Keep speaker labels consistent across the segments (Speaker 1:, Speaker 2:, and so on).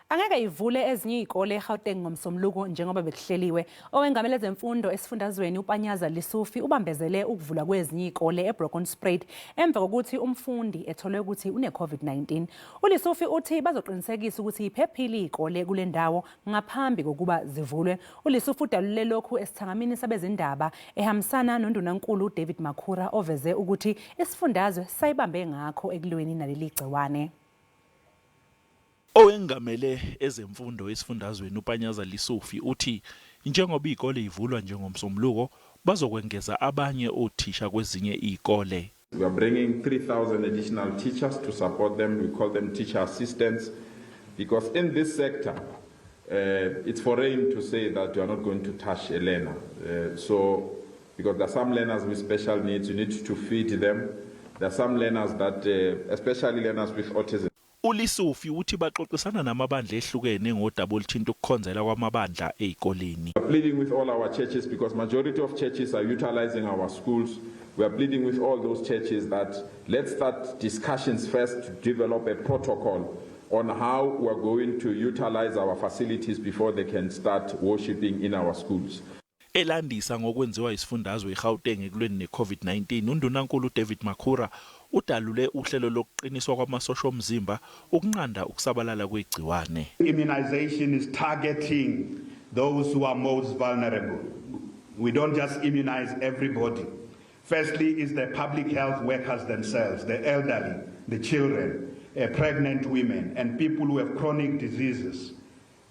Speaker 1: Angeke ivule ezinye izikole eGauteng ngoMsombuluko njengoba bekuhleliwe. Owengamele ezemfundo esifundazweni uPanyaza Lesufi ubambezele ukuvulwa kwezinye izikole eBrokenspruit emva kokuthi umfundi etholwe ukuthi une-COVID-19. ULesufi uthi bazoqinisekisa ukuthi iphephile izikole kule ndawo ngaphambi kokuba zivulwe. ULesufi udalule lokhu esithangamini sabezindaba ehambisana noNdunankulu uDavid Makhura oveze ukuthi isifundazwe sayibambe ngakho ekulweni naleli gciwane.
Speaker 2: Owengamele ezemfundo esifundazweni uPanyaza Lesufi uthi njengoba izikole ivulwa nje ngoMsombuluko bazokwengeza abanye othisha kwezinye izikole.
Speaker 3: We are bringing 3,000 additional teachers to support them. We call them teacher assistants because in this sector, it's foreign to say that you are not going to touch a learner. So, because there are some learners with special needs, you need to feed them. There are some learners that, especially learners with autism,
Speaker 2: ULesufi uthi baxoxisana namabandla ehlukene ngodaba oluthinta ukukhonzela kwamabandla ezikoleni.
Speaker 3: We are pleading with all our churches because majority of churches are utilizing our schools. We are pleading with all those churches that let's start discussions first to develop a protocol on how we are going to utilize our facilities before they can start worshiping in our schools.
Speaker 2: Elandisa ngokwenziwa isifundazwe iGauteng ekulweni neCovid-19, uNdunankulu David Makhura udalule uhlelo lokuqiniswa kwamasosha omzimba ukunqanda ukusabalala kwegciwane.
Speaker 4: Immunization is targeting those who are most vulnerable. We don't just immunize everybody. Firstly, is the public health workers themselves, the elderly, the children, pregnant women, and people who have chronic diseases,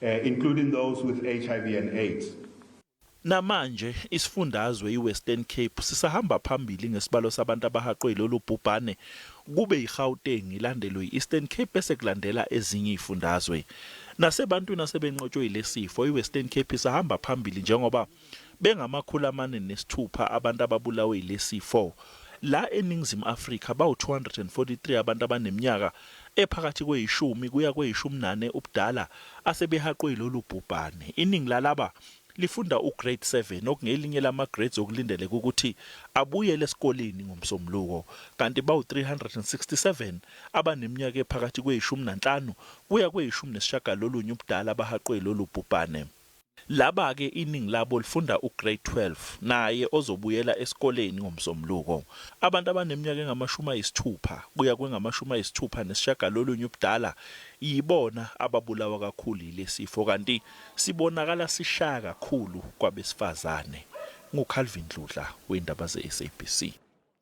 Speaker 4: including those with HIV and AIDS.
Speaker 2: Namanje isifundazwe iWestern Cape sisahamba phambili ngesibalo sabantu abahaqwe lolu bhubhane, kube iGauteng, ilandelwe iEastern Cape, bese kulandela ezinye izifundazwe. Nasebantwini asebenqotshwe yilesifo, iWestern Cape isahamba phambili njengoba bengama-406 abantu ababulawe yilesifo. La eNingizimu Afrika bawu-243 abantu abaneminyaka ephakathi kweyishumi kuya kweyishumi nane ubudala asebehaqwe yilolu bhubhane. Iningi lalaba lifunda ugrade 7, okungelinye lama-grades okulindeleke ukuthi abuyele esikoleni ngoMsombuluko, kanti bawu-367 abaneminyaka ephakathi kweyishumi nanhlanu kuya kweyishumi nesishiyagalolunye ubudala abahaqwe lolu bhubhane. Laba-ke iningi labo lifunda ugrade 12, naye ozobuyela esikoleni ngoMsombuluko. Abantu abaneminyaka engama-60 kuya kwengamashumi ayisithupha nesishiyagalolunye ubudala yibona ababulawa kakhulu yilesifo, kanti sibonakala sishaya kakhulu kwabesifazane. NguCalvin Dludla wendaba ze-SABC.